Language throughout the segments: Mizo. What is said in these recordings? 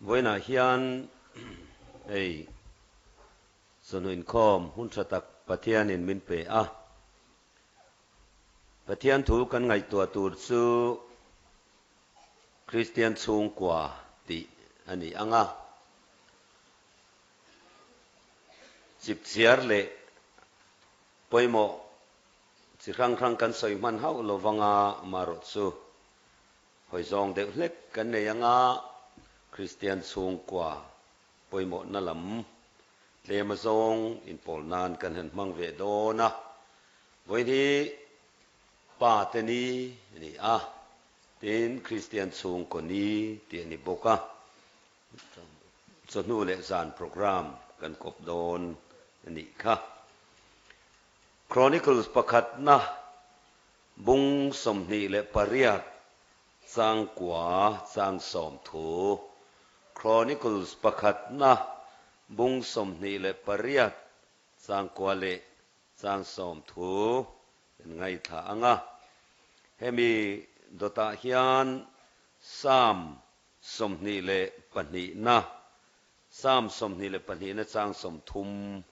Vawiinah hian hei chawhnu inkhawm hun tha tak Pathianin min pe a. Pathian thu kan ngaihtuah tur chu Kristian chhungkua tih a ni ang a. Chipchiar leh pawimawh chi hrang hrang kan sawi hman hauh lo vanga amaherawh chu hawi zawng deuh hlek kan nei anga Kristian chhungkua pawimawhna lam tlem a zawng inpawl nan kan han hmang ve dawn a. Vawiin hi Pa te ni a ni a, tin Kristian chhungkaw ni tih a ni bawk a. Chawhnu leh zan program kan kawp dawn a nih kha. Chronicles pakhatna bung 28 chang kua chang sawm thu. Chronicles pakhatna bung 28 chang kua leh chang sawm thu kan ngaithla ang a. Hemi dawtah hian Psalm 22 na, Psalm 22 na chang 30,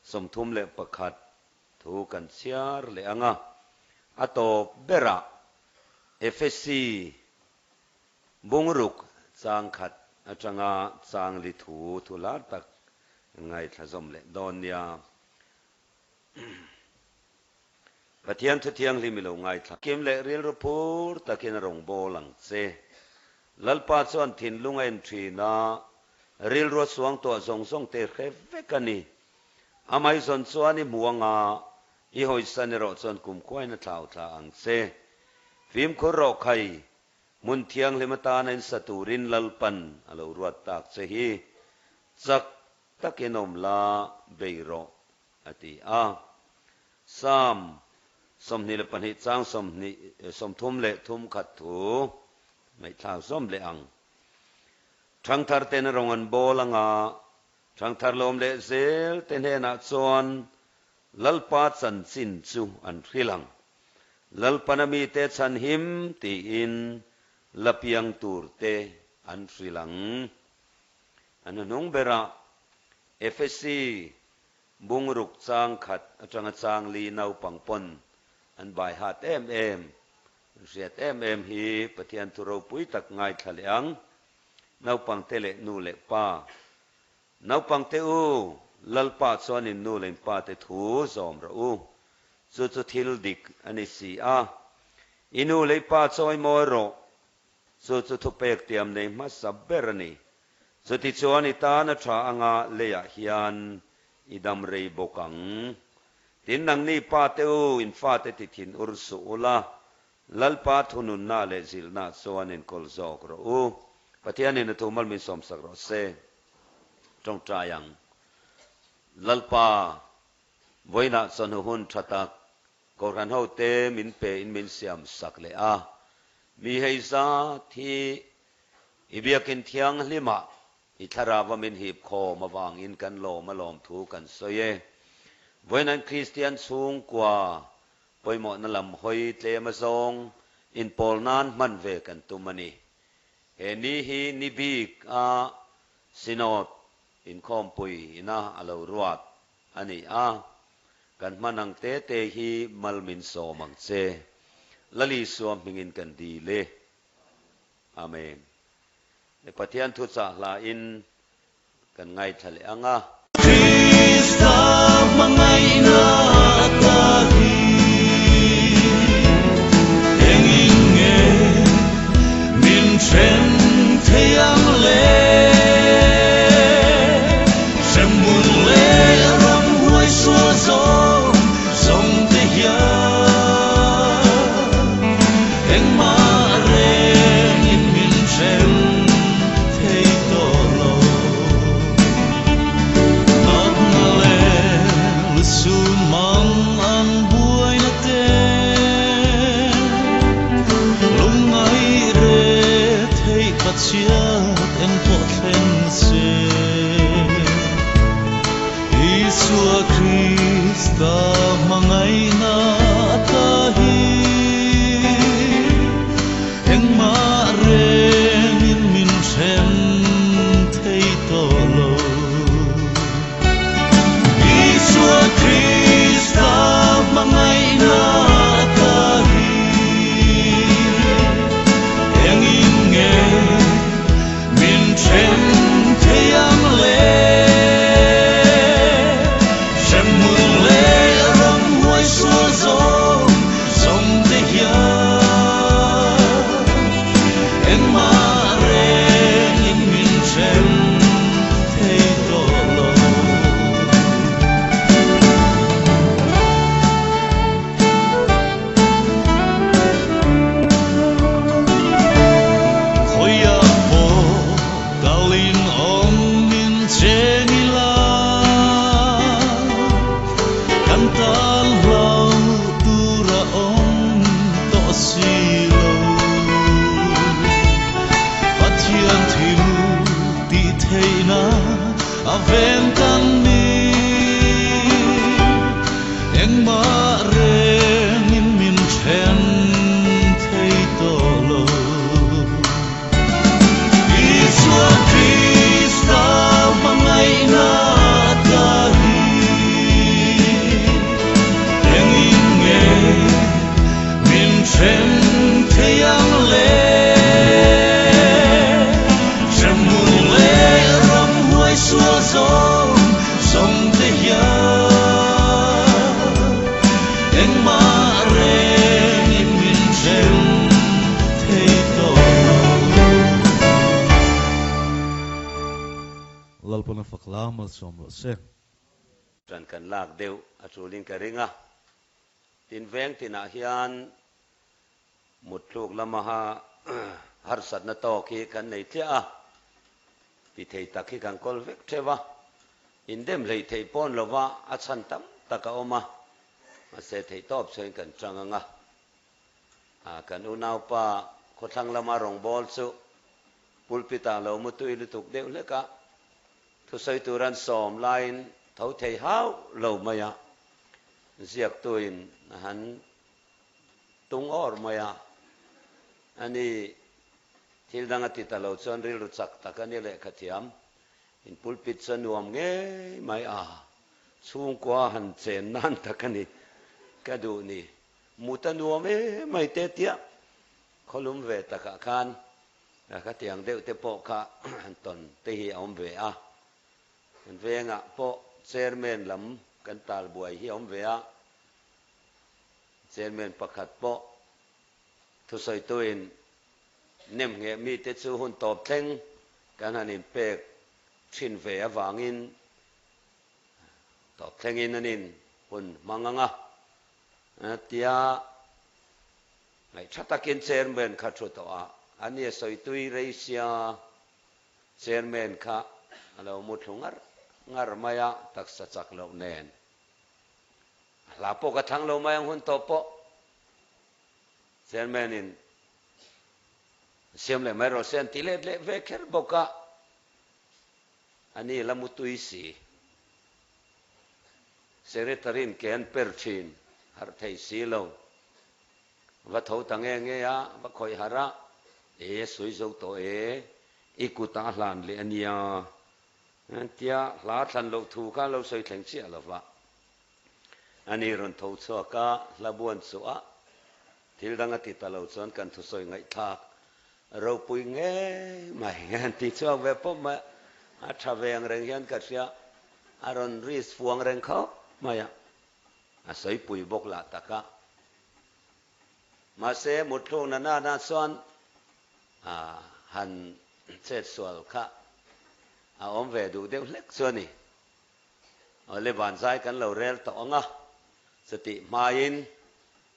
31 thu kan chhiar leh ang a. A tawp berah Efesi bungruk chang khat atanga chang li thu thu lar tak ngaithla zawm leh dawn nia. Pathian thu thianghlim i lo ngaithla. Kim leh rilru phur takin a rawn bawl ang che. Lalpa chuan thinlung a en thin a, rilru a suang tuah zawng zawng te hre vek a ni. Amaizawn chuan i hmu anga i hawisan erawh chuan kumkhuain a thlau thla ang che. Fimkhur rawh khai, hmun thianghlim atana in sa turin Lalpan a lo ruat tak che hi. Chak takin awm la bei rawh a ti a. Psalm 22 chang 20 33 khat thu ngaihthlak zawm leh ang. Thangthar ten rawng an bawl anga thangthar lawm leh zel te hnenah chuan Lalpa chanchin chu an hrilh ang. Lalpana mite chhanhim tiin la piang tur te an hrilh ang. A hnuhnung berah Efesi bungruk chang khat atanga chang li naupang pawn an bai hat em em, an hriat em em hi Pathian thu ropui tak ngaithla leh ang. Naupangte leh nu leh pa. Naupangte u, Lalpa chuan in nu leh in pa te thu zawm rawh u. Chu chu thil dik a ni si a. I nu leh i pa chawi mawi rawh. Chu chu thupek tiam nei hmasa ber a ni. Chutichuan i tan a tha anga leiah hian i dam rei bawk ang. Tin nangni pa te u, in fate ti thin ur suh ula, Lalpa thununna leh zilhna chuan enkawl zawk rawh u. Pathianin a thu mal min sawmsak rawh se. Tawngtai ang. Lalpa, vawiinah chawhnu hun tha tak Kohhran hote min pe in min siam sak leh a. Mi hei zat hi i biakin thianghlimah i thlarava min hip khawm avangin kan lawm a lawm thu kan sawi e. Vawiin Kristian chhungkua pawimawhna lam hawi tlem azawng inpawl nan hman ve kan tum a ni. He ni hi ni bik a Synod inkhawmpui ina a lo ruat a ni a, kan hman ang te te hi mal min sawm ang che. Lali Isua hmingin kan dil e. Amen. Le Pathian thuchah hla in kan ngaithla leh ang a. Krista hmangaihna ta hi engin nge min then thei ang le? Hremhmun leh ramhuai sual zawng zawng te hian engmah rengin min then thei tawh lo. Natna leh lusun mang an buaina te, lungngai re theih Pathian engpawh thleng se. Isua Krista hmangaihna ta hi engmah rengin min then. Pathian thil tih theihna a veng kan ni. Engmah rengin min then thei tawh lo. Isua Krista hmangaihna ta hi engin nge min then thei ang le? Hremhmun leh ramhuai sual zawng zawng te hian engmah rengin min then thei tawh lo. Lalpana fak la malsawm rawh se. Ṭan kan lak deuh a ṭulin ka ring a. Tin veng tinah hian muttluk lama harsatna tawk hi kan nei tliah a, ti thei tak hi kan kawl vek theuh a, indem hleih theih pawn lova a chhan tam tak a awm a, mahse theihtawp chuan kan chang ang a. Kan unaupa khawthlang lama rawngbâwl chu pulpit-ah lo mutui lutuk deuh hlek a, thusawi tur an sawm laiin tho thei hauh lo mai a, ziaktuin a han tung awr mai a, ani thil dang a ti ta lo chuan rilru chak tak a ni lehkhathiam, in pulpit chu a nuam ngei mai a, chhungkua han chen nan tak a ni ka duh ni. Mut a nuam em mai te tia khawlum ve takah khan khatiang deuh te pawh kha han tawn te hi a awm ve a. Kan vengah pawh chairman lam kan tal buai hi a awm ve a. Chairman pakhat pawh thusawituin nem ngheh mite chu hun tawp thleng kan han inpek thin ve avangin tawp thlengin an in hun hmang ang a. Tia ngaihṭha takin chairman kha thu tawh a, a nia sawi tui rei sia chairman kha a lo mu thlu ngar ngar mai a, taksa chak loh nen a hla pawh ka thlang lo mai ang hun tawh pawh chairman in siam leh mai rawh se an ti let leh ve kher bawk a, a ni la mu tui si. Secretary-in ke an per thin, harh thei si lo. Va tho ta nge nge a, va khawih harh a, E, sawi zo tawh e, i kutah a hlan leh a nia. Tia hla thlan loh thu kha lo sawi thleng chiah lo va. Ani rawn tho chhuak a, hla buan chu a, thil dang a ti ta lo chuan kan thusawi ngaihthlak ropui ngei mai an ti chhuak ve pawp mai a, a tha ve ang reng hian ka hria, a rawn risk fuang reng khawp mai a, a sawi pui bawk lah tak a. Mahse mutthluk na nana chuan han chet sual kha a awm ve duh deuh hlek chu a ni. Awle vanzai kan lo rel tawh ang a, chutih hmain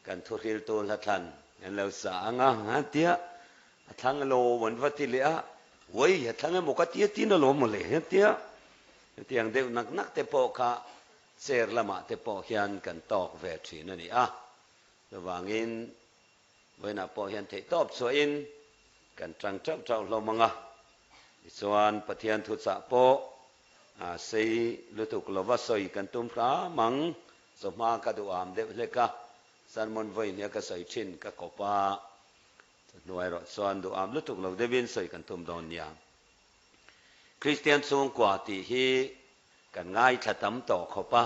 Kan thuhriltu hla thlan kan lo sa ang a, a ti a, a thlang alo an va ti leh a, Uai, a thlang emaw ka ti a tin alawm mawle, a ti a. Hetiang deuh nak nak te pawh kha chair lamah te pawh hian kan tawk ve thin a ni a. Chuvangin vawiinah pawh hian theihtawp chhuahin kan tang teuh teuh hlawm ang a. Tichuan Pathian thuchah pawh sei lutuk lova sawi kan tum hram ang. Chawhma ka duh am deuh hlek a, sermon vawi hnia ka sawi thin ka kawp a, chawhnu erawh chuan duh am lutuk lo deuhin sawi kan tum dawn nia. Kristian chhungkua tih hi kan ngaithla tam tawh khawp a,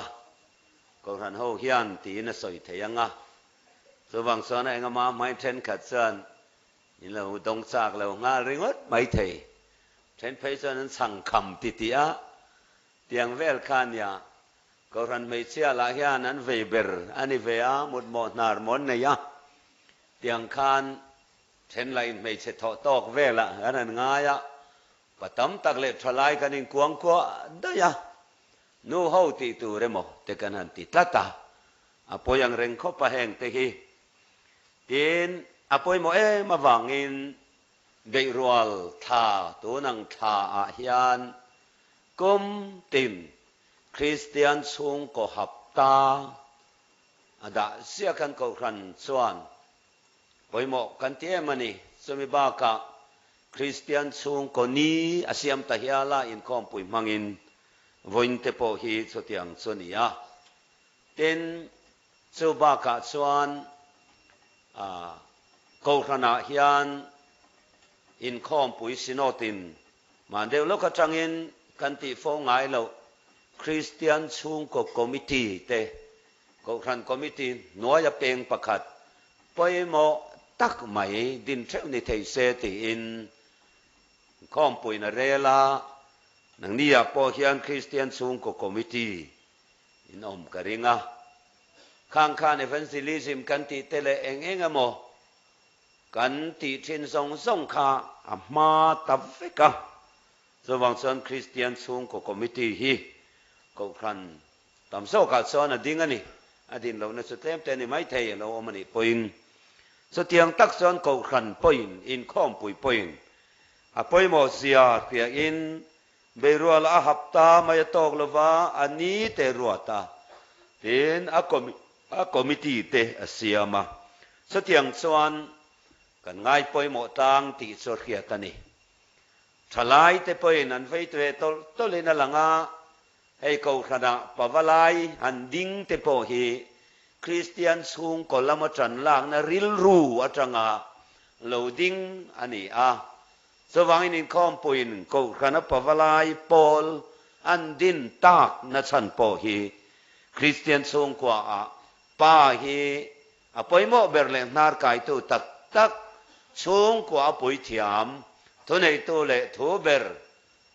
Kohhran ho hian tiin a sawi thei ang a, chuvang chuan a engama hmai thenkhat chuan in lo dawng chak lo nghal ringawt mai thei. Then phei chuan an chhang kham titih a, tiang vel kha nia Kohhran hmeichhia lah hian an vei ber a ni ve a, mutmawh hnar maw an nei a, tiang khan then lah in hmeichhe thawh tawk velah kan han ngai a, pa tam tak leh tha lai kan inkuang kuah daih a, nu ho tih tur emaw te kan han ti tlat a, a pawi ang reng khawp a heng te hi. Tin, a pawimawh em avangin beihrual thla tun ang thla ah hian kum tin Kristian chhungkaw hapta a dah ziah kan Kohhran chuan pawimawh kan ti em a ni. Chumi bakah Kristian chhungkaw ni a siam ta hial a, inkhawmpui hmangin vawiin te pawh hi chutiang chu a ni a. Tin, chu bakah chuan Kohhranah hian inkhawmpui Synod-in mah deuh lawk atangin kan tih fo ngai loh Kristian chhungkaw Committee te, Kohhran Committee hnuaia peng pakhat pawimawh tak mai din theuh ni thei se tiin inkhawmpuiin a rel a, nangniah pawh hian Kristian chhungkaw Committee in awm ka ring a. Khang khan evangelism kan tih te leh eng eng emaw kan tih thin zawng zawng kha a hma ta vek a. Chuvang chuan Kristian chhungkaw committee hi Kohhran tam zawkah chuan a ding a ni. A din lohna chu tlem te a ni maithei a lo awm a nih pawhin. Chutiang tak chuan Kohhran pawhin, inkhawmpui pawhin a pawimawh zia hriain Beirual a hapta mai a tawk lova, a ni te ruat a, tin a a committee te a siam a. Chutiang chuan kan ngai pawimawh tlang tih chu a hriat a ni. Thalai te pawhin an vei ve tawlh tawlhin a lang a, hei Kohhranah pavalai han ding te pawh hi Kristian chhungkaw lama tan lakna rilru atanga lo ding a ni a. Chuvangin inkhawmpuiin Kohhrana pavalai pawl an din tak nachhan pawh hi Kristian chhungkuaah pa hi a pawimawh ber leh hnar kaitu tak tak, chhungkua a puithiam, thuneitu leh thu ber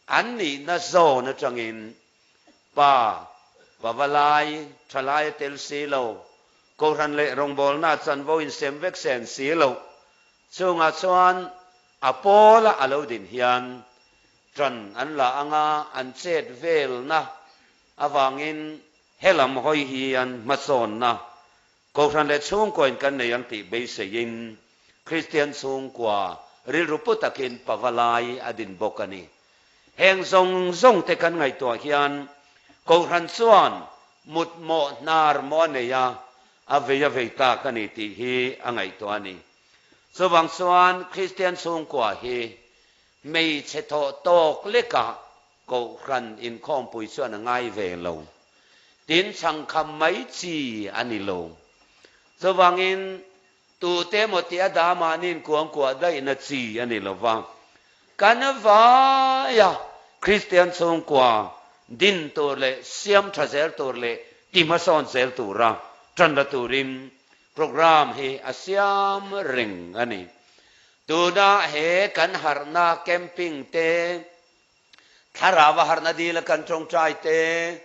an nihna zawn atangin pa pavalai thalai a tel si lo, Kohhran leh rawngbawlna chanvo insem vek sen si lo chungah chuan A pawla a lo din hian ṭan an la anga an chet velna avangin helam hawi hian hmasawnna Kohhran leh chhungkuain kan nei ang tih beiseiin Kristian chhungkua rilru pu takin pavalai a din bawk a ni. Heng zawng zawng te kan ngaihtuah hian Kohhran chuan mutmawh hnar maw a nei a, a vei a vei tak a ni tih hi a ngaihtuah a ni. Chuvang chuan Kristian chhungkua hi hmeichhe thawh tawk lekah Kohhran inkhawmpui chuan a ngai ve lo. Tin chhangkham mai chi a ni lo. Chuvangin tute emaw tih a dah mahniin kuangkuah daihna chi a ni lo va. Kan vaia Kristian chhungkua din tur leh siam tha zel tur leh ti hmasawn zel tura tan la turin Programme hi a siam reng a ni. Tuna he kan harhna camping te, thlarau a harhna dila kan tawngtai te,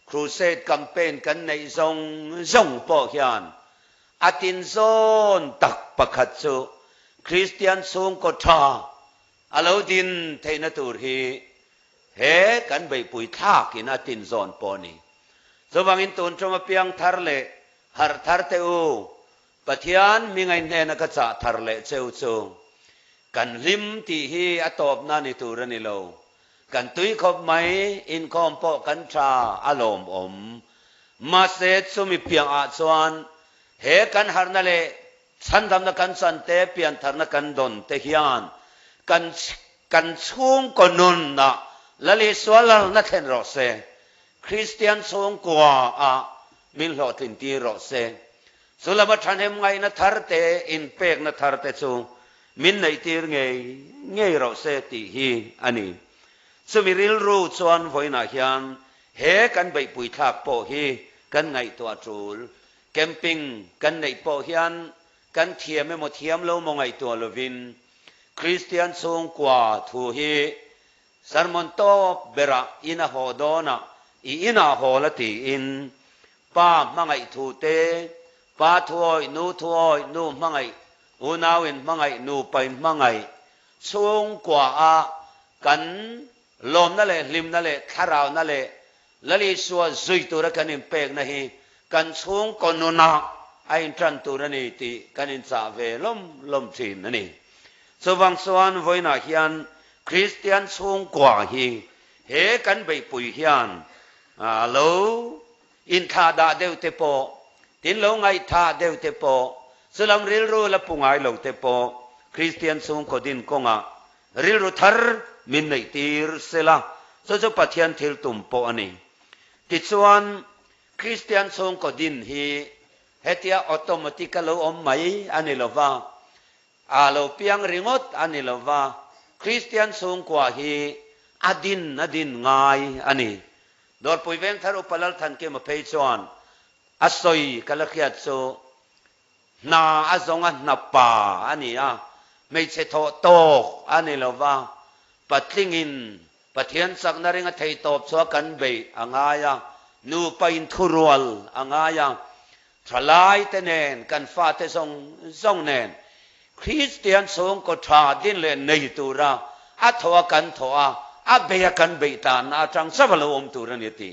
crusade campaign kan neih zawng zawng pawh hian a tinzawn tak pakhat chu Kristian chhungkaw tha a lo din theihna tur hi he kan beihpui thlakin a tinzawn pawh a ni. Chuvangin tun ṭawm apiang thar leh Harh thar teh u, Pathian hmingaih hnena ka chah thar leh cheu chu. Kan hlim tih hi a tawpna ni tur a ni lo. Kan tui khawp mai, inkhawm pawh kan tha a lawmawm. Mahse chumi piangah chuan he kan harhna leh chhandamna kan chan te, piantharna kan dawn te hian kan kan chhungkaw nunah Lal Isua lalna thlen rawh se. Kristian chhungkuaah min hlawhtlin tir rawh se. Chu lama thahnem ngaihna thar te, inpekna thar te chu min neihtir ngei ngei rawh se tih hi a ni. Chumi rilru chuan vawiinah hian he kan beihpui thlak pawh hi kan ngaihtuah tul. Camping kan neih pawh hian kan thiam emaw thiam lo maw ngaihtuah lovin Kristian chhungkua thu hi Sermon tawp berah in a haw dawnah i inah haw la tiin pa hmangaih thu te, pa thuawih, nu thuawih, nu hmangaih, unau in hmangaih, nupa in hmangaih chhungkua a kan lawmna leh hlimna leh thlarauna leh Lal Isua zui tura kan inpekna hi kan chhungkaw nunah a intan tur a ni tih kan inchah ve lawm lawm thin a ni. Chuvang chuan vawiinah hian Kristian chhungkua hi he kan beihpui hian a lo inthlahdah deuh te pawh, tin lo ngaihthah deuh te pawh, chulam rilru la pu ngai lo te pawh Kristian chhungkaw din kawngah Rilru thar min neih tir sela, chu chu Pathian thil tum pawh a ni. Tichuan, Kristian chhungkaw din hi hetia automatic a lo awm mai a ni lova, a lo piang ringawt a ni lova, Kristian chhungkua hi a din a din ngai a ni. Dawrpui Vengthar Upa Lalthankima phei chuan a sawi ka la hriat chu Hna a zawng a hna pa a ni a, hmeichhe thawh tawk a ni lo va, patlingin Pathian chakna ringa thei tawp chu a kan beih a ngai a, nupa inthurual a ngai a, thalai te nen kan fate zawng zawng nen Kristian chhungkaw tha din leh nei tura a thawh a kan thawh a, a beih a kan beih tanna atang chauh a lo awm tur a ni a ti.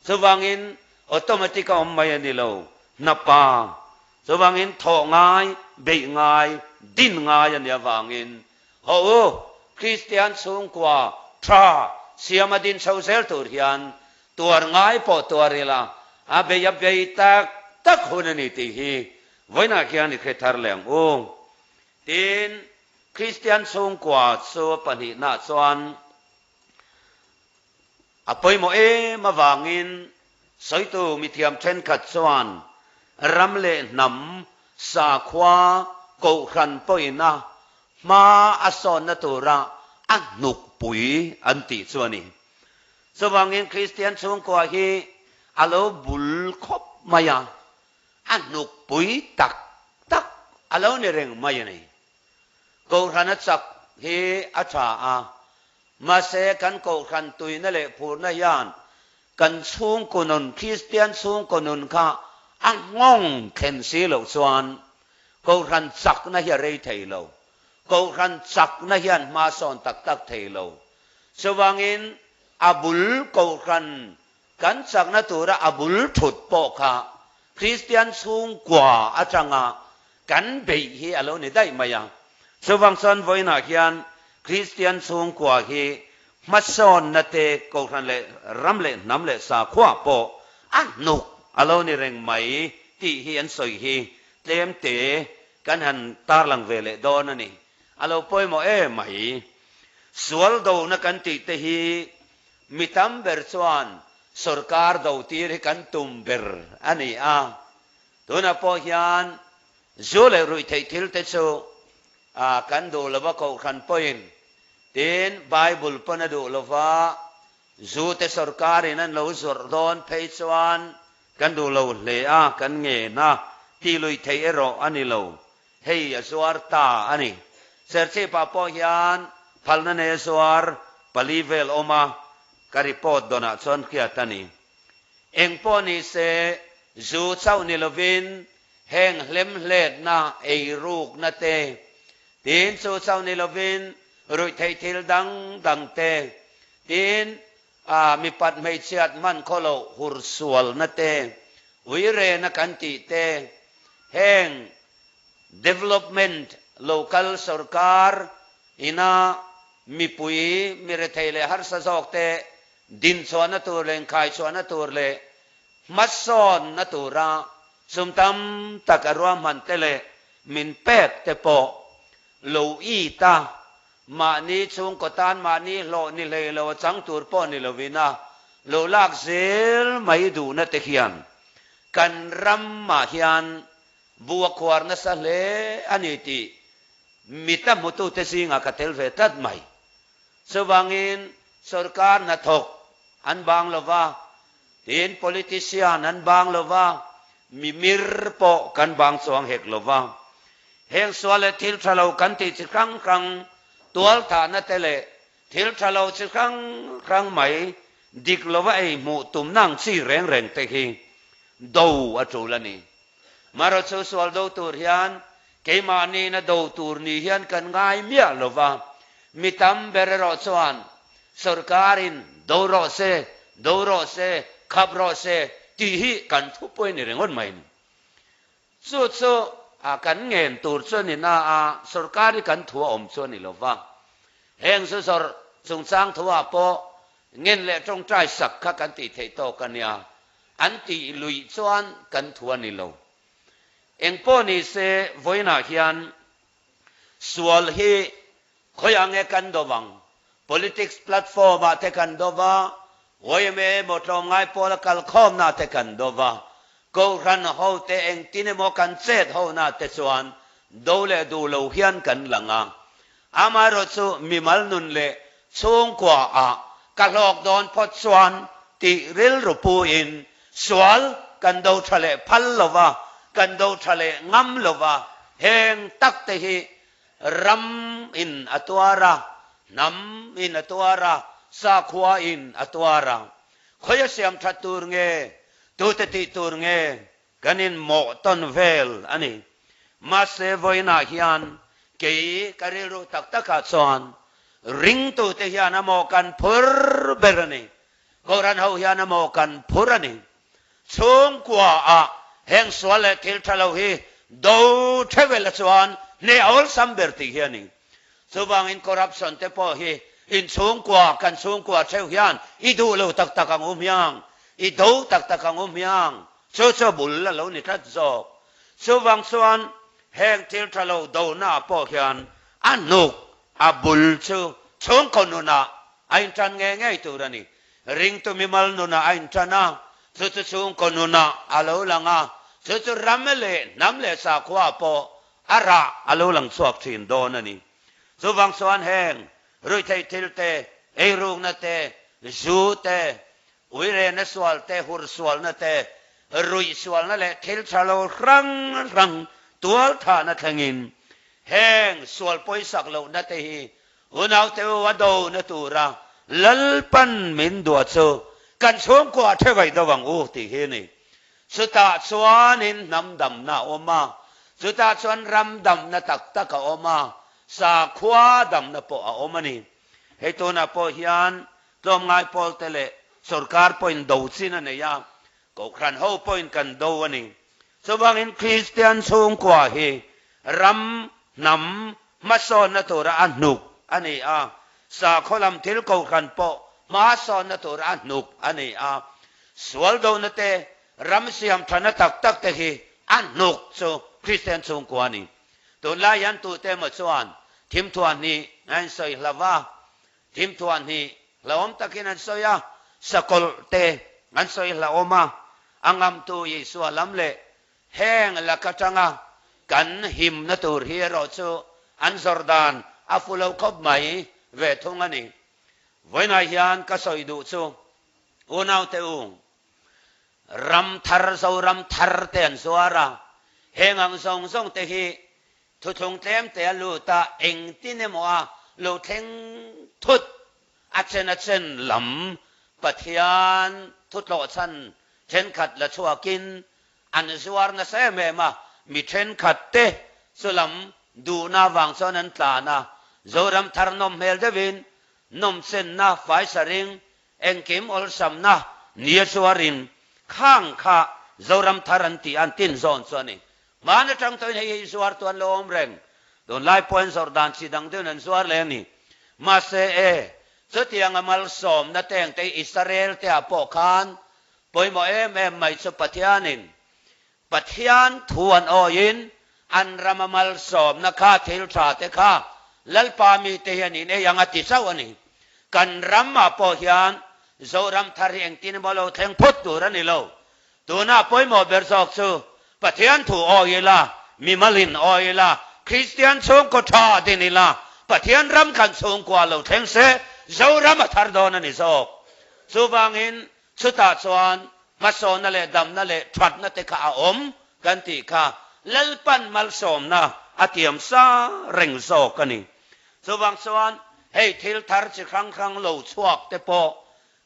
Chuvangin Automatic a awm mai a ni lo, hnapa. Chuvangin thawh ngai, beih ngai, din ngai a nih avangin haw u, Kristian chhungkua tha siam a din chho zel tur hian tuar ngai pawh tuar ila, a bei a bei tak tak hun a ni tih hi vawiinah hian i hre thar leh ang u. Tin, Kristian chhungkua chu a pahnihnaah chuan, A pawimawh em avangin sawitu mithiam thenkhat chuan ram leh hnam sakhua kohhran pawina hma a sawnna tura a hnukpui an tih chu a ni. Chuvangin Kristian chhungkua hi a lo bul khawp mai a, a hnukpui tak tak a lo ni reng mai a ni. Kohhran a chak hi a tha a, Mahse, kan kohhran tuina leh phurna hian kan chhungkaw nun, Kristian chhungkaw nun kha a nghawng thlen si loh chuan kohhran chakna hi a rei thei lo. Kohhran chakna hian hma sawn tak tak thei lo. Chuvangin a bul kohhran kan chakna tura a bul thut pawh kha Kristian chhungkua atanga kan beih hi a lo ni daih mai a. Chuvang chuan vawiinah hian Kristian chhungkua hi hmasawnna te kohhran leh ram leh hnam leh sakhua pawh a hnuk a lo ni reng mai tih hi an sawi hi tlem te kan han tarlang ve leh dawn a ni. A lo pawimawh em mai. Sual dona kan tih te hi Mi tam ber chuan sorkar do tir hi kan tum ber a ni a, tunah pawh hian zu leh ruihtheih thil te chu kan duh lova kohhran pawhin, tin Bible pawn a duh lova zu te sorkarin an lo zawrh dawn phei chuan kan duh lo hle a, kan ngen a, tih luih theih erawh a ni lo, Hei a zuar ta a ni. Serchhip-ah pawh hian phalna nei a zuar pali vel awm a, ka report dawnah chuan hriat a ni. Eng pawh ni se, zu chauh ni lovin heng hlemhletna, eirukna te, tin chu chauh ni lovin ruihtheih thil dang dang te, tin mipat hmeichhiat hman khaw loh hursualna te, uirena kan tih te, heng development local sorkar ina mipui mirethei leh harsa zawk te dinchhuahna tur leh inkhaichhuahna tur leh hmasawnna tura sum tam tak a ruahman te leh min pek te pawh lo it a, mahni chhungkaw tan mahni hlawh ni hlei lo a chang tur pawh ni lovin a lo lak zel mai duhna te hian kan ramah hian bu a khuar nasa hle a ni tih mita hmutute zingah ka tel ve tlat mai. Chuvangin sorkar hnathawk an bang lo va, tin politician an bang lo va, mimir pawh kan bang chuang hek lo va. Heng sual leh thil tha lo kan tih chi hrang hrang, tualthahna te leh thil tha lo chi hrang hrang mai dik lova ei hmuh tumna ang chi reng reng te hi do a tul a ni. Marawh chu sual do tur hian keimahniin a do tur ni hian kan ngai miah lo va, mi tam ber erawh chuan sorkarin do rawh se, do rawh se, khap rawh se tih hi kan thupui a ni ringawt mai a ni. Chu chu a kan ngen tur chu a ni na a, sorkar hi kan thu a awm chu a ni lo va. Heng zu zawrh chungchang thuah pawh ngen leh tawngtai sak kha kan tih theih tawk a nia, an tih luih chuan kan thu a ni lo. Engpawh ni se, vawiinah hian sual hi. Khawiah nge kan do vang? Politics platform ah te kan do va, yma emaw tlawmngai pawla kalkhawmna te kan do va, Kohhran ho te engtin emaw kan chet ho na te chuan do leh duh lo hian kan lang a. Amaherawh chu mimal nun leh chhungkua ah ka hlawk dawn phawt chuan tih rilru pu in sual kan do tha leh phal lo va, kan do tha leh ngam lo va, heng tak te hi ram in a tuar a, hnam in a tuar a, sakhua in a tuar a. Khawi a siam that tur nge? Tute tih tur nge? Kan in mawh tawn vel a ni. Mahse vawiinah hian kei ka rilru tak takah chuan ringtute hian a mawh kan phur ber a ni. Kohhran ho hian a mawh kan phur a ni. Chhungkua ah heng sual leh thil tha lo hi do theuhvela chuan hneh awlsam ber tih hi a ni. Chuvangin corruption te pawh hi in chhungkua, kan chhungkua theuh hian i duh lo tak tak ang u hmiang, i do tak tak ang u hmiang, chu chu bul a lo ni tlat zawk. Chuvang chuan heng thil tha lo dona ah pawh hian a hnuk, a bul chu chhungkaw nunah a intan ngei ngei tur a ni. Ringtu mimal nunah a intan a, chu chu chhungkaw nunah a lo lang a, chu chu ram leh hnam leh sakhua pawh A rah a lo lang chhuak thin dawn a ni. Chuvang chuan heng ruihtheih thil te, eirukna te, zu te, uirena sual te, hur sualna te, ruih sualna leh thil tha lo hrang hrang tual thahna thlengin heng sual pawisak lohna te hi unaute u a dona tura Lalpan min duah chu kan chhungkua theuh do ang u tih hi a ni. Chutah chuanin hnam damna a awm a, chutah chuan ram damna tak tak a awm a, sakhua damna pawh a awm a ni. Hei tunah pawh hian tlawmngai pawlte leh sorkar pawhin do chin a nei a, Kohhran ho pawhin kan do a ni. Chuvangin Kristian chhungkua hi ram, hnam hmasawnna tura a hnuk a ni a, sakhaw lam thil Kohhran pawh hmasawnna tura a hnuk a ni a. Sual dona te, ram siam thana tak tak te hi a hnuk chu Kristian chhungkua a ni. Tunlai hian tute emaw chuan thimthuah hnih a insawi hlau a, Thimthuah hnih hlauhawm takin an sawi a, sakawlh te an sawi hlauhawm a, a ngamtu Isua lam leh heng lak atanga kan himna tur hi erawh chu an zawrh dan a fu lo khawp mai ve thung a ni. Vawiinah hian ka sawi duh chu unaute u, ram thar Zoram thar te an zuar a, heng ang zawng zawng te hi Thuthlung tlem te a lut a, engtin emaw a lo thleng thut a chen a chen lam Pathian thutlawh chhan thenkhat la chhuakin an zuar nasa em em a, mi thenkhat te chu lam duhna avang chuan an tlan a, Zoram thar nawm hmel deuhin nawmchenna faisaring Engkim awlsamna nia chuarin khang kha Zoram thar an tih an tin zawn chu a ni. Hman atang tawhin hei hi zuar tu an lo awm reng. Tunlai pawh an zawrh dan chi dang deuhin an zuar leh a ni. Mahse e, chutianga malsawmna te engte Israel te ah pawh khan pawimawh em em mai chu Pathianin Pathian thu an awiin an rama malsawmna kha thil tha te kha Lalpa mite hian in ei ang a ti chauh a ni. Kan ramah pawh hian Zoram thar hi engtin emaw lo thleng phut tur a ni lo. Tunah pawimawh ber zawk chu Pathian thu awi ila, mimalin awi ila, Kristian chhungkaw tha din ila, Pathian ram kan chhungkua lo thleng se Zoram a thar dawn a ni zawk. Chuvangin Chutah chuan hmasawnna leh damna leh thatna te kha a awm kan tih kha Lalpan malsawmna a tiam sa reng zawk a ni. Chuvang chuan hei thil thar chi hrang hrang lo chhuak te pawh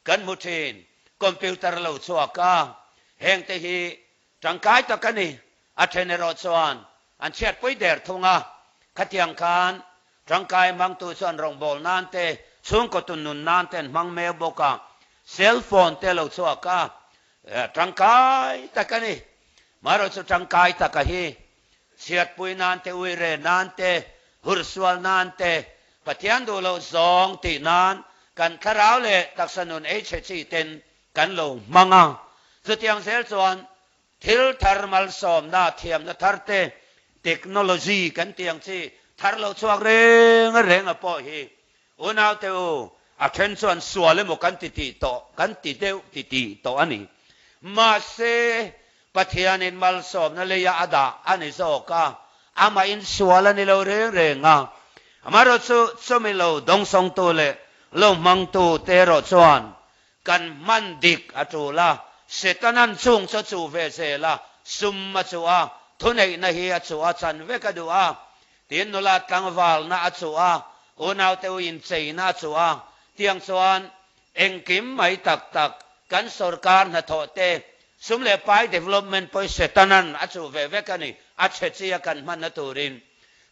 kan hmu thin, computer lo chhuak a, heng te hi tangkai tak a ni. A then erawh chuan an chhiatpui der thung a, khatiang khan tangkai hmangtu chuan rawngbâwl nân te, chhungkaw tun nun nân te an hmang mek bawk a, cell phone te lo chhuak a, tangkai tak a ni. Marawh chu tangkai taka hi chhiatpui nân te, uire nân te, hursual nân te, Pathian duh loh zawng tih nân kan thlarau leh taksa nun ei chhe chi ten kan lo hmang a. Chutiang zel chuan Thil thar malsawmna thiamna thar te, technology kan tih ang chi, Thar lo chhuak reng reng a pawh hi unaute u, a then chuan sual emaw kan ti tih tawh, kan ti deuh ti tih tawh a ni. Mahse, Pathianin malsawmna leia a dah a ni zawk a, amahin sual a ni lo reng reng a. Amaherawhchu, chumi lo dawngsawngtu leh lo hmangtu te erawh chuan kan hman dik a tul a, Setanan chung chu a chuh ve zel a, sum a chuh a, thuneihna hi a chuh a, chan vek a duh a, tin nula tlangvalna a chuh a, unaute u incheina a chuh a, tiang chuan engkim mai tak tak kan sorkar hnathawh te, sum leh pai development pawh hi Setanan a chuh ve vek a ni, a chhe chi a kan hmanna turin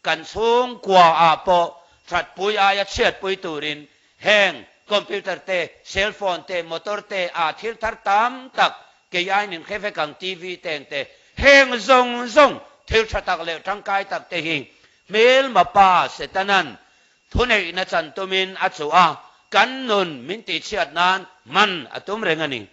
kan chhungkua ah pawh thatpui aia chhiatpui turin Heng computer te, cell phone te, motor te ah thil thar tam tak kei aiin in hre vek ang, TV te eng te, heng zawng zawng thil tha tak leh tangkai tak te hi hmelma pa Setanan thuneihna chan tumin a chuh a, kan nun min tihchhiat nan hman a tum reng a ni.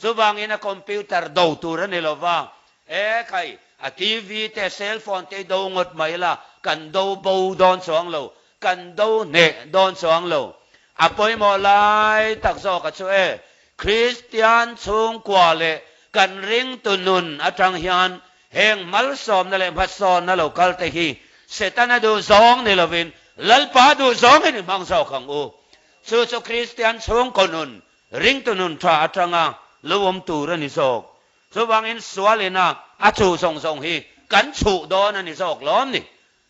Chuvangin a computer do tur a ni lo va, e khai, a TV te, cell phone te i do ngawt mai la, kan do bo dawn chuang lo, Kan do hneh dawn chuang lo. A pawimawh lai tak zawk a chu e, Kristian chhungkua leh kan ringtu nun atang hian heng malsawmna leh hmasawnna lo kal te hi Setana duh zawng ni lovin Lalpa duh zawngin i hmang zawk ang u. Chu chu Kristian chhungkaw nun, ringtu nun tha atanga lo awm tur a ni zawk. Chuvangin sualina a chuh zawng zawng hi kan chhuh dawn a ni zawk lawm ni.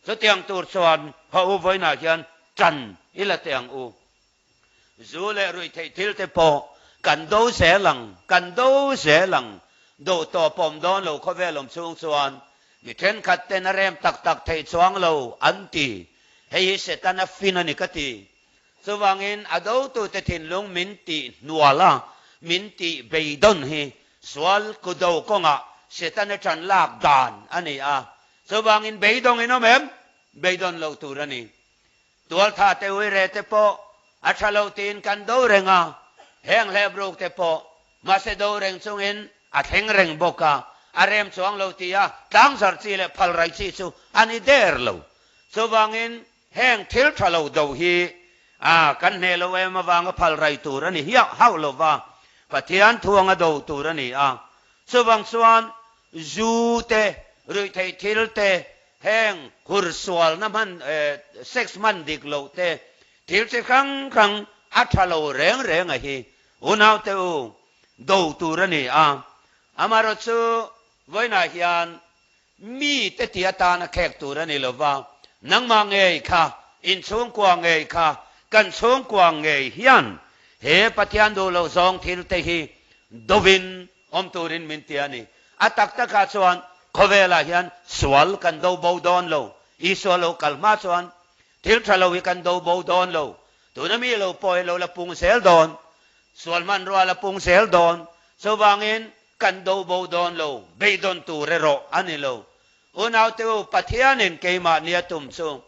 Chutiang tur chuan haw u vawiinah hian ṭan i la teh ang u. Zu leh ruihtheih thil te pawh kan do zel ang, kan do zel ang. Duh tawp awm dawn lo khawvel awm chhung chuan mi thenkhat ten a rem tak tak theih chuang lo an ti. Hei hi Setana fin a ni ka ti. Chuvangin a dotute thinlung min tih hnual a, min tih beidawn hi sual kudo kawngah Setana ṭan lak dan a ni a. Chuvangin beidawng in awm em? Beidawn loh tur a ni. Tualtha te uire te pawh a tha lo tiin kan do reng a, heng hlep ruk te pawh mahse do reng chungin a thleng reng bawk a, a rem chuang lo tia tlangzar chi leh phalrai chi chu a ni der lo. Chuvangin heng thil tha lo do hi a kan hneh lo em avanga phalrai tur a ni hiah hauh lo va, Pathian thuanga do tur a ni a. Chuvang chuan Zu te, ruihtheih thil te, heng hur sualna hman, sex hman dik loh te, thil chi hrang hrang a tha lo reng reng a hi unaute u do tur a ni a. Amaherawhchu chu vawiinah hian mi te ti atana khek tur a ni lo va, nangmah ngei kha, inchhungkua ngei kha, kan chhungkua ngei hian he Pathian duh loh zawng thil te hi dovin Awm turin min ti a ni. A tak takah chuan khawvelah hian sual kan do bo dawn lo. Isua lo kal hma chuan thil tha lo hi kan do bo dawn lo. Tuna mi lo pawh hi lo la pung zel dawn. Sual hmanrua la pung zel dawn. Chuvangin kan do bo dawn lo, beidawn tur erawh a ni lo. Unaute u, Pathianin keimahni a tum chu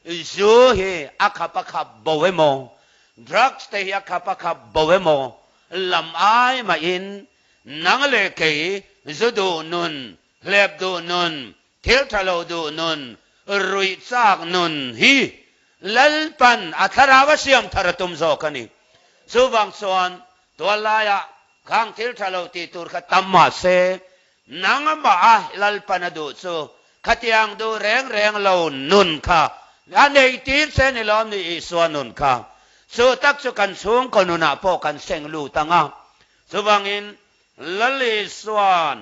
zu hi a khap a khap bo emaw, drugs te hi a khap a khap bo emaw lam ai mahin nang leh kei zu duh nun, hlep duh nun, thil tha lo duh nun, ruih chak nun hi Lalpan a thlarau a siam thar a tum zawk a ni. Chuvang chuan tuallaiah khang thil tha lo tih tur kha tam mah se, nangmah a Lalpan a duh chu khatiang duh reng reng lo nun kha a nei tir che ni lawm ni Isua nun kha. Chu tak chu kan chhungkaw nunah pawh kan seng lut ang a. Chuvangin Lal Isua'n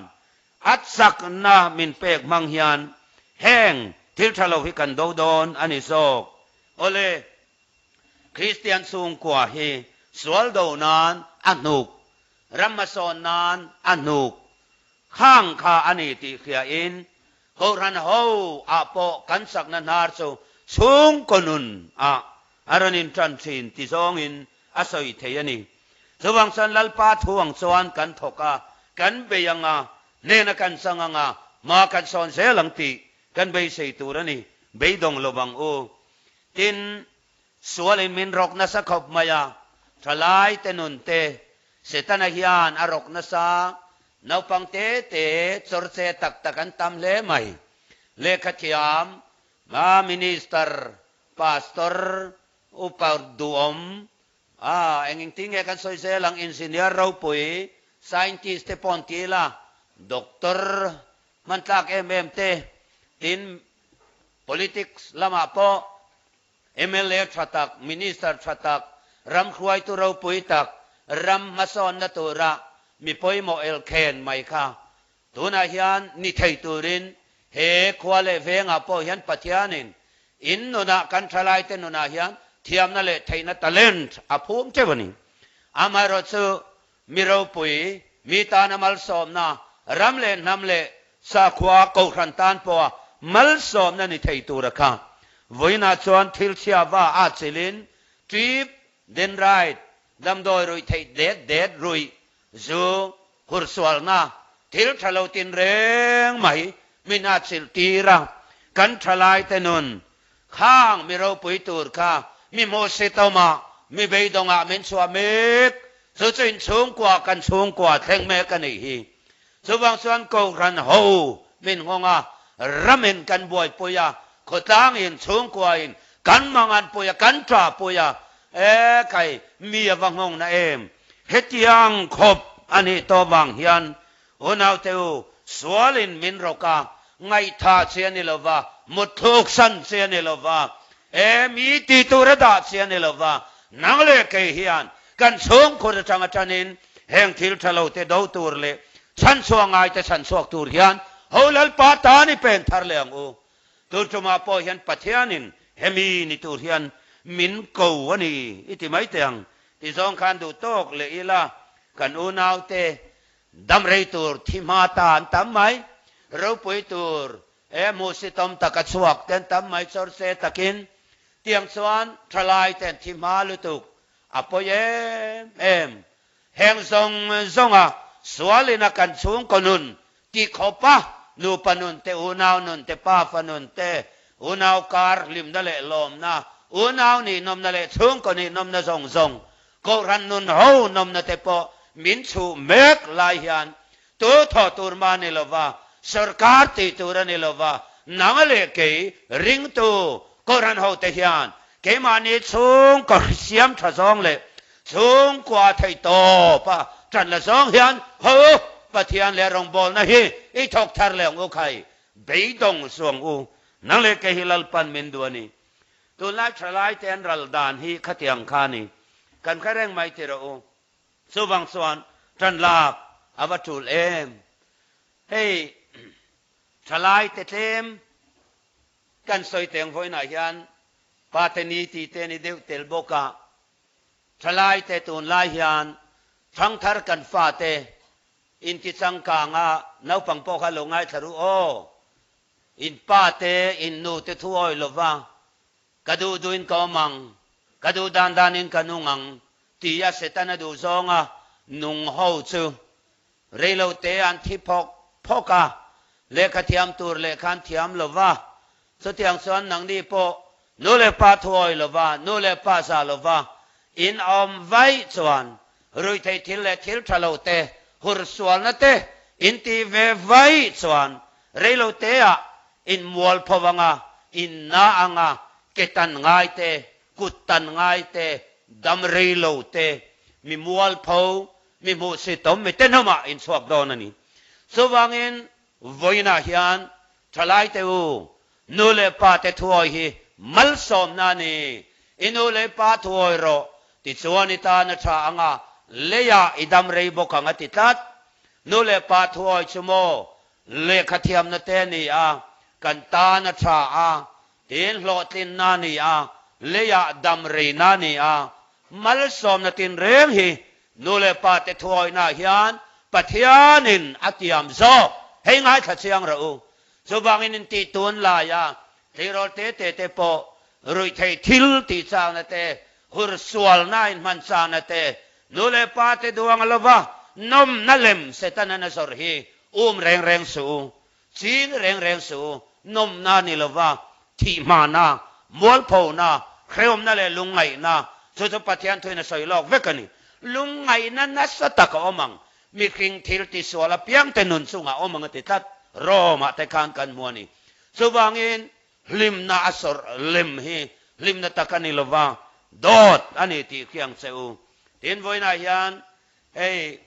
a chakna min pek hmang hian heng thil tha lo hi kan do dawn a ni zawk. Awle, Kristian chhungkua hi sual do nan a hnuk, ram hmasawn nan a hnuk khang kha a ni tih hriain Kohhran ho ah pawh kan chakna hnar chu chhungkaw nun ah a rawn in tan thin ti zawngin a sawi thei a ni. Chuvang chuan Lalpa thu ang chuan kan thawk a, kan bei ang a, hnena kan chang ang a, hma kan sawn zel ang tih kan beisei tur a ni. Beidawng lo ang u. Tin, sualin min rawk nasa khawp mai a, thalai te nun te Setana hian a rawk nasa, naupang te te chawrche tak tak an tam hle mai. Lehkha thiam, A Minister, Pastor, Upa duhawm, a eng engtin nge kan sawi zel ang, Engineer ropui, Scientist te pawh an ti ila, Doctor hman tlak em em te, tin Politics lamah pawh mla tha tak, Minister tha tak, ram hruaitu ropui tak, ram hmasawnna tura mi pawimawh elkhen mai kha Tunah hian ni thei turin he khua leh vengah pawh hian Pathianin in nunah kan thalaite nunah hian thiamna leh theihna talent a phum teuh a ni. Amaherawhchu mi ropui, mi tana malsawmna, ram leh hnam leh sakhua kohhran tan pawha malsawmna ni thei tura kha vawiinah chuan thil chhiava a chilin trip then right damdawi ruih theih det det ruih Zu, hursualna, thil tha lo tin reng mai min a chilh tir a, kan thalaite nun khang mi ropui tur kha mi hmuhsitawmah, mi beidawngah min chhuah mek. Chu chu inchhungkua kan chhungkua thleng mek a nih hi. Chuvang chuan Kohhran ho min nghawng a, ramin kan buaipui a, khawtlangin, chhungkuain kan manganpui a, kan ṭahpui a, e khai mi a va nghawng na em? Hetiang khawp a nih tawh vang hian unaute u, sualin min rawk a, ngaihthah chi a ni lo va, mutthluk san chi a ni lo va, e mi ti tur a dah chi a ni lo va, nang leh kei hian kan chhungkhur atang atanin heng thil tha lo te do tur leh chhanchhuah ngai te chhanchhuak tur hian ho Lalpa tan i pen thar leh ang u. Tun tumah pawh hian Pathianin hemi ni tur hian min ko a ni i ti mai teh ang. Ti zawng khan duh tawk leh ila kan unaute dam rei tur thi hma ta an tam mai, ropui tur e hmuhsitawm taka chhuak te an tam mai chawr se takin tiang chuan thalai te an thi hma lutuk a pawi em em. Heng zawng zawnga sualin a kan chhungkaw nun ti khawpa nupa nun te, unau nun te, pafa nun te, unau kar hlimna leh lawmna, unau nih nawmna leh chhungkaw nih nawmna zawng zawng, kohhran nun ho nawmna te pawh min chhuh mek lai hian tu thawh tur mah a ni lova, sorkar tih tur a ni lova, nang leh kei ringtu kohhran ho te hian keimahni chhungkaw siam tha zawng leh Chhungkua theih tawp a tan la zawng hian ho u, Pathian leh rawngbawlna hi i thawk thar leh ang u khai, beidawng suang u, nang leh kei hi Lalpan min duh a ni. Tunlai thalai te an ral dan hi khatiang kha a ni, kan hre reng mai ti rawh u. Chuvang chuan tan lak a va tul em. Hei thalai te tlem kan sawi teng vawiinah hian pa te ni tih te a ni deuh tel bawk a, Thalaite tunlai hian thangthar kan fate inti changkanga naupang pawh kha lo ngaithla ru aw. In pa te, in nu te thu awi lova ka duh duhin ka awm ang, ka duh dan danin ka nung ang tia Setana duh zawnga nung ho chu Reilo te an thi phawk phawk a, lehkha thiam tur lehkha an thiam lo va, chutiang chuan nangni pawh nu leh pa thuawi lo va, nu leh pa za lo va in awm vaih chuan ruihtheih thil leh thil tha lo te, hur sualna te in tih ve vaih chuan reilo teah in mual pho anga, in na anga, ke tan ngai te, kut tan ngai te, dam reilo te, mi mual pho Mi hmuhsitawm mi tenawmah in chhuak dawn a ni. Chuvangin vawiinah hian thalaite u, nu leh pa te thuawi hi malsawmna a ni. I nu leh pa thuawi rawh, tichuan i tan a tha ang a, leiah i dam rei bawk ang a ti tlat. Nu leh pa thuawi chu maw lehkha thiamna te a ni a, kan tan a tha a, tin hlawhtlinna a ni a, leiah dam reina a ni a, Malsawmna tinreng hi nu leh pa te thuawihnaah hian Pathianin a tiam zawk. Hei ngaithla chiang rawh u. Chuvangin intih tun laia tleirawl te te te pawh ruihtheih thil tih chakna te, hur sualna inhman chakna te, nu leh pa te duang lova nawmna lem Setanan a zawrh hi um reng reng suh u. Ching reng reng suh u, nawmna ni lova thihhmana, mualphona, hrehawmna leh lungngaihna, chu chu Pathian thuin a sawi lawk vek a ni. Lungngaihna nasa tak a awm ang, mihring thil tisual apiangte nun chungah awm ang a ti tlat, Rome-ah te khan kan hmu a ni. Chuvangin, Hlimna a sawrh lem hi hlimna tak a ni lova, dawt a ni tih khi ang che u. Tin, vawiinah hian hei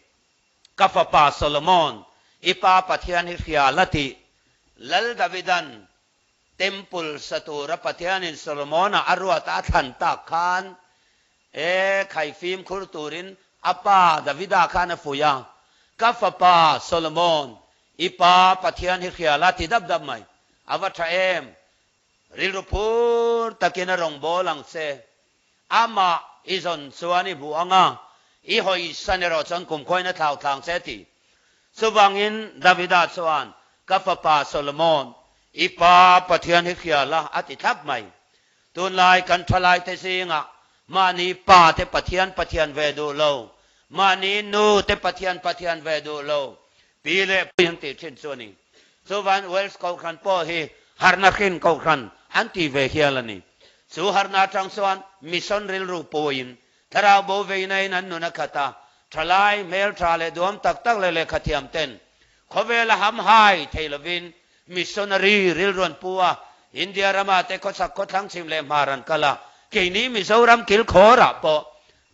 ka fapa Solomon, i pa Pathian hi hria la tih Lal Davidan Temple sa tura Pathianin Solomona a ruata a thlan tak khan e khai fimkhur turin a pa Davida khan a fuih a, Ka fapa Solomon, i pa Pathian hi hria la ti dap dap mai. A va tha em! Rilru phur takin a rawn bawl ang che. Amah i zawn chuan i hmuh ang a, i hawisan erawh chuan kumkhuain a thlau thlang che ti. Chuvangin Davida chuan, Ka fapa Solomon, i pa Pathian hi hria la, a ti thlap mai. Tunlai kan thalaite zingah mahni pa te Pathian Pathian ve duh lo, mahni nu te Pathian Pathian ve duh lo, pi leh pu an tih thin chu a ni. Chuvan Wales Kohhran pawh hi harhna hrin Kohhran an ti ve hial a ni. Chu harhna atang chuan mission rilru puiin thlarau bo veinain an nun a khat a, thalai, hmeltha leh duam tak tak leh lehkhathiam ten khawvela hamhai thei lovin missionary rilru an pu a, India rama te khawchhak khawthlang chhim leh hmar an kal a, keini Mizoram kilkhawrah pawh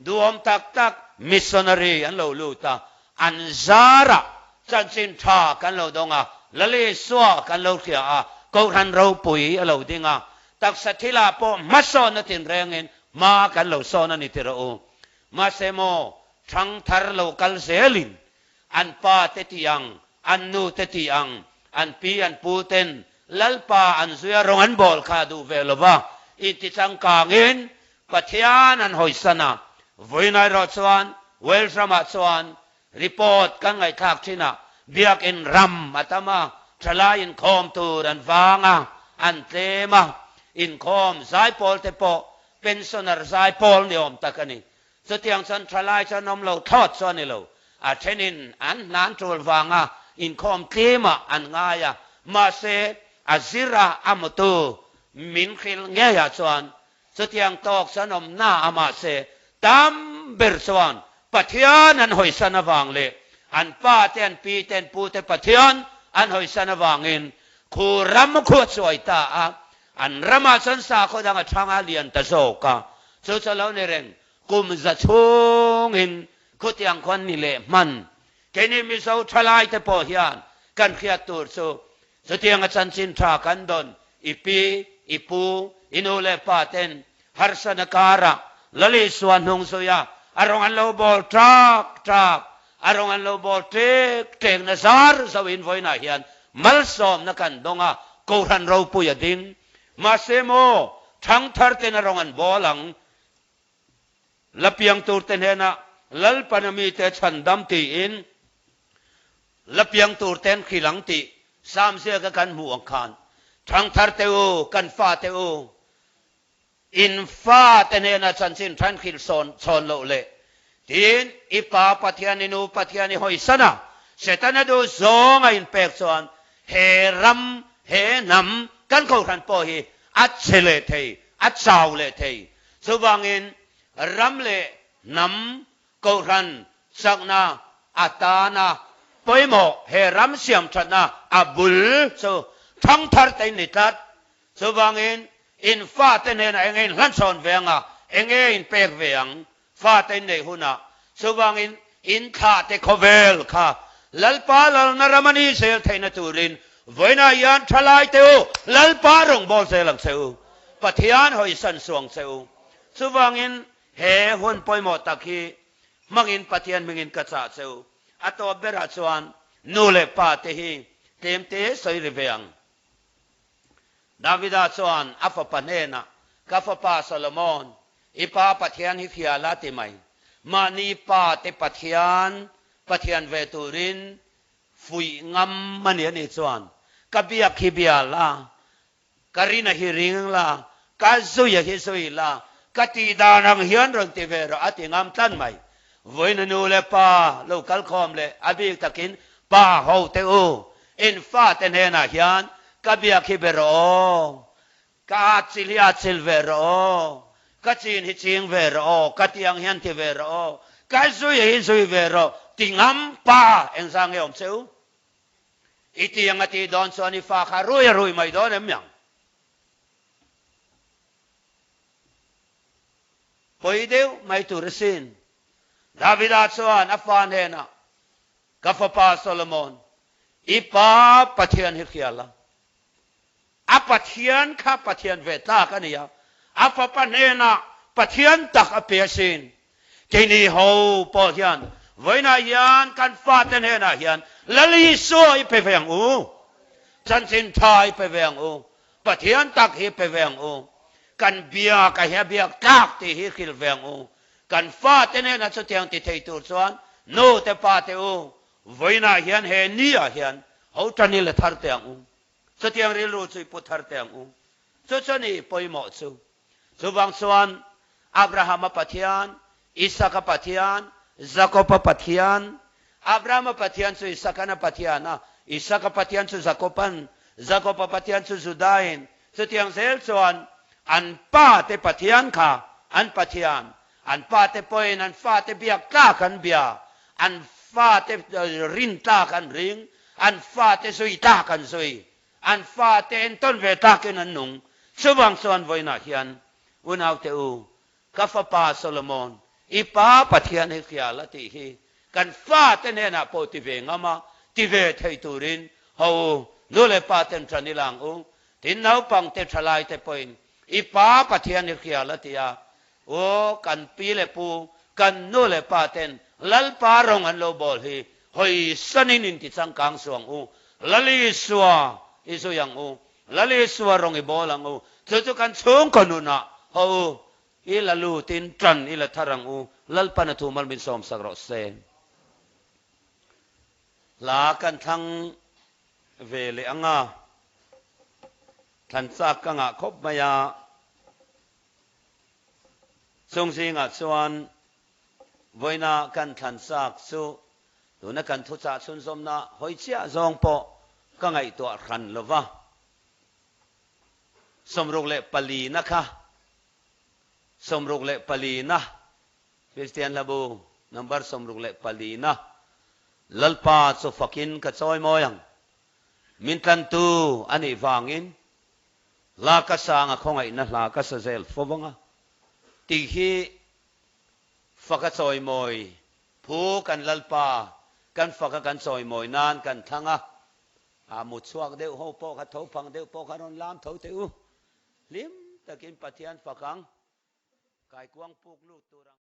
Duhawm tak tak missionary an lo lut a, an zarah chanchin tha kan lo dawng a, Lal Isua kan lo hria a, Kohhran ropui a lo ding a, taksa thilah pawh hmasawnna tinrengin hma kan lo sawn a ni ti rawh u. Mahse maw, thangthar lo kal zelin an pa te tih ang, an nu te tih ang, an pi an pu ten Lalpa an zuia rawng an bawl kha duh ve lo va, intichangkangin Pathian an hawisan a, vawiin erawh chuan Wales ramah chuan report kan ngaihthlak thin a, biakin ram a tam a, thalai inkhawm tur an vang a, an tlem a, inkhawm zaipawl te pawh pensioner zaipawl ni awm tak a ni. Chutiang chuan thalai chu an awm lo thlawt chu a ni lo. A thenin an hnan tul vanga inkhawm tlemah an ngai a, mahse a zira a mawtu min hrilh ngeiah chuan Chutiang tawk chuan awm na a mahse tam ber chuan Pathian an hawisan avang leh an pa te an pi te an pu te Pathian an hawisan avangin khu ram khu a chuai ta a, an ramah chuan sakhaw dang a chhang a lian ta zawk a, chu chu lo ni reng kum za chhungin khutiang khuan ni leh hman keini Mizo thalai te pawh hian kan hriat tur chu Chutianga chanchin tha kan dawn i pi, i pu, i nu leh pa ten harsana karah Lal Isua hnung zuia a rawng an lo bawl ṭak ṭak, a rawng an lo bawl ṭek ṭek na zar zo in vawiinah hian malsawmna kan dawng a, Kohhran ropui a ding. Mahse maw, thangthar ten a rawng an bawl ang. La piang tur te hnenah Lalpana mite chhandam tiin la piang tur ten hrilh ang tih Sam ziaka kan hmuh ang khan thangthar te u, kan fa te u, in fa te hnenah chanchin than hrilh sawn chhawn loh leh tiin i pa Pathian, i nu Pathian i hawisan a, Setana duh zawng a inpek chuan he ram, he hnam kan kohhran pawh hi a che leh thei, a chau leh thei. Chuvangin ram leh hnam kohhran chakna atana pawimawh he ram siamthatna a bul chu thangthar te in ni tlat. Chuvangin in fate hnenah enge in hlanchhawn ve anga, enge in pek ve ang fate in neih hunah. Chuvangin in thlahte khawvel kha Lalpa lalna ram a ni zel theihna turin vawiinah hian thalai te u Lalpa rawngbâwl zel ang che u. Pathian hawisan suang che u. Chuvangin he hun pawimawh tak hi hmangin Pathian hmingin ka chah che u. A tawp berah chuan nu leh pa te hi tlemte sawi ri ve ang. Davida chuan a fapa hnenah, Ka fapa Solomon, i pa Pathian hi hria la ti mai. Mahni pa te Pathian, Pathian ve turin fuih ngam a ni a nih chuan, ka biak hi bia la, Ka rina hi ring la, ka zuia hi zui la, ka tih dan ang hian rawn ti ve rawh a ti ngam tlan mai. Vawiin a nu leh pa lo kal khawm leh a bik takin pa ho te u, in fate hnenah hian ka biak hi be rawh aw, ka atchilh hi atchilh ve rawh aw, ka chin hi ching ve rawh aw, ka tih ang hian ti ve rawh aw, ka zuia hi zui ve rawh ti ngam pa engzah nge awm che u? I tiang a tih dawn chuan i fa kha rui a rui mai dawn em miang? Pawi deuh mai tur asin. Davida chuan a fa hnenah, Ka fapa Solomon, i pa Pathian hi hria la. A Pathian kha Pathian ve tlak a ni a, a fapa hnenah Pathian tak a pe asin. Keini ho pawh hian vawiinah hian kan fate hnenah hian Lal Isua i pe ve ang u, chanchin tha i pe ve ang u, Pathian tak hi pe ve ang u, kan biak a hi a biak tlak tih hi hrilh ve ang u. Kan fate hnenah chutiang ti thei tur chuan nu te pa te u, vawiinah hian he ni ah hian ho tan i la thar teh ang u. Chutiang rilru chu i pu thar teh ang u. Chu chu ni pawimawh chu. Chuvang chuan Abrahama Pathian, Isaka Pathian, Jakoba Pathian, Abrahama Pathian chu Isakana Pathian a, Isaka Pathian chu Jakoban, Jakoba Pathian chu Judain, chutiang zel chuan an pa te Pathian kha an Pathian, an pa te pawhin an fate biak tlak an bia, an fate rin tlak an ring, an fate zui tlak an zui. An fate entawn ve takin an nung. Chuvang chuan vawiinah hian, Unaute u, ka fapa Solomon, i pa Pathian hi hria la tih hi kan fate hnenah pawh ti ve ngam a, ti ve thei turin ho u, nu leh pa ten ṭan i lang u. Tin, naupangte ṭhalaite pawhin i pa Pathian hi hria la ti a, Aw, kan pi leh pu, kan nu leh pa ten Lalpa rawng an lo bawl hi hawi sanin in ti changkang suh ang u, Lal Isua i zui ang u, Lal Isua rawng i bawl ang u, chu chu kan chhungkaw nunah haw u, i la lutin tan i la thar ang u, Lalpan a thu mal min sawmsak rawh se. Hla kan thlang ve leh ang a, thlan chak ka ngah khawp mai a. Chung zingah chuan vawiina kan thlan chak chu tuna kan thuchah chhunzawmna hawi chiah zawng pawh ka ngaihtuah hran lo va. 64 na kha, 64 na, Kristian Hlabu number 64 na, Lalpa chu fakin ka chawimawi ang, min tlantu a nih vangin Hla ka sang a khawngaihna hla ka sa zel fo vang a tih hi fak a chawimawi phu kan Lalpa kan fak a kan chawimawi nan kan thlang a, a mu chhuak deuh ho pawh kha tho phang deuh pawh kha rawn lam tho teh u. Hlim takin Pathian fak ang. Kaikuang puk lut tur ang.